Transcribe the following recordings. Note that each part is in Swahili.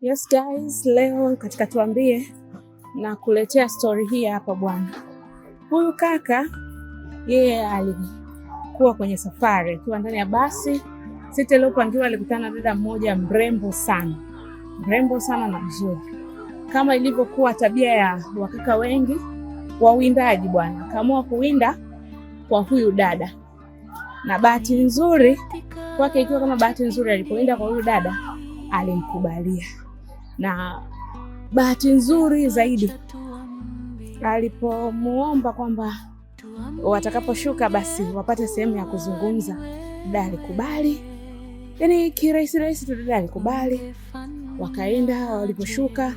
Yes guys, leo katika Tuambie na kuletea story hii hapa bwana. Huyu kaka yeye alikuwa kwenye safari akiwa ndani ya basi siti iliyopangiwa, alikutana na dada mmoja mrembo sana, mrembo sana na mzuri, kama ilivyokuwa tabia ya wakaka wengi wawindaji bwana, akaamua kuwinda kwa huyu dada, na bahati nzuri kwake, ikiwa kama bahati nzuri, alipowinda kwa huyu dada alimkubalia, na bahati nzuri zaidi alipomuomba kwamba watakaposhuka basi wapate sehemu ya kuzungumza, dada alikubali. Yani kirahisi rahisi tu dada alikubali. Wakaenda, waliposhuka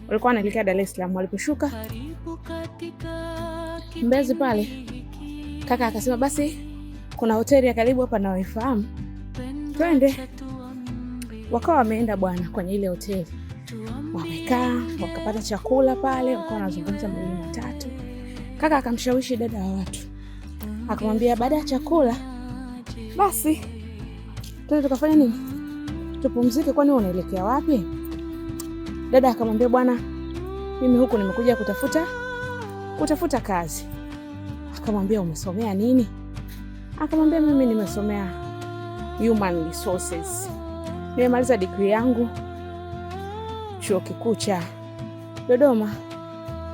walikuwa wanaelekea Dar es Salaam. Waliposhuka Mbezi pale, kaka akasema basi kuna hoteli ya karibu hapa naoifahamu, twende. Wakawa wameenda bwana kwenye ile hoteli, wamekaa wakapata chakula pale, wakawa wanazungumza mawili matatu. Kaka akamshawishi dada wa watu, akamwambia baada ya chakula basi twende tukafanya nini, tupumzike, kwani unaelekea wapi? Dada akamwambia bwana, mimi huku nimekuja kutafuta kazi. Akamwambia umesomea nini? Akamwambia mimi nimesomea human resources, nimemaliza degree yangu chuo kikuu cha Dodoma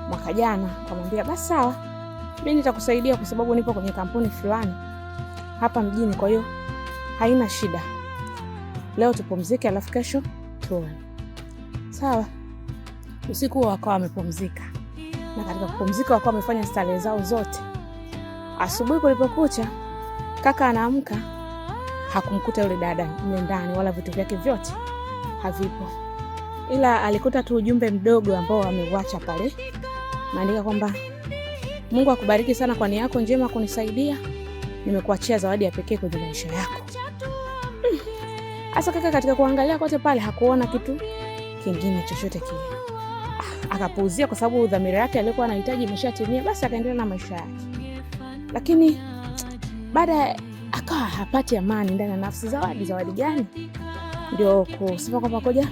mwaka jana. Akamwambia basi sawa, mimi nitakusaidia kwa sababu nipo kwenye kampuni fulani hapa mjini, kwa hiyo haina shida. Leo tupumzike, alafu kesho tuone. Sawa. Usiku huo wakawa wamepumzika, na katika kupumzika wakawa wamefanya starehe zao zote. Asubuhi kulipokucha, kaka anaamka, hakumkuta yule dada mle ndani, wala vitu vyake vyote havipo, ila alikuta tu ujumbe mdogo ambao ameuacha pale, maandika kwamba Mungu akubariki sana kwa nia yako njema kunisaidia, nimekuachia zawadi ya pekee kwenye maisha yako. Asa kaka katika kuangalia kote pale hakuona kitu kingine chochote kile. Akapuuzia kwa sababu dhamira yake aliyokuwa anahitaji imeshatimia, basi akaendelea na maisha yake. Lakini baada akawa hapati amani ndani ya nafsi. Zawadi, zawadi gani? Ndio kusema kwamba koja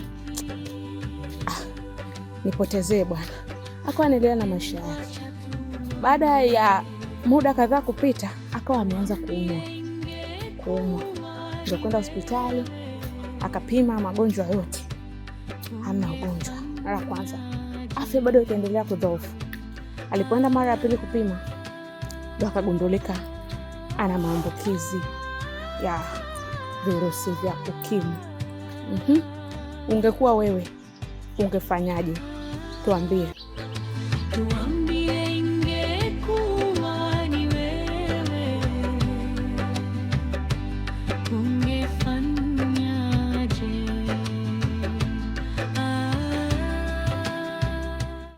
nipotezee bwana. Akawa anaendelea na maisha yake. Baada ya muda kadhaa kupita, akawa ameanza kuumwa, ndio kwenda hospitali akapima magonjwa yote, hamna ugonjwa. Mara ya kwanza afya bado ikaendelea kudhoofu. Alipoenda mara ya pili kupima, ndo akagundulika ana maambukizi ya virusi vya ukimwi. Ungekuwa wewe ungefanyaje? Tuambie.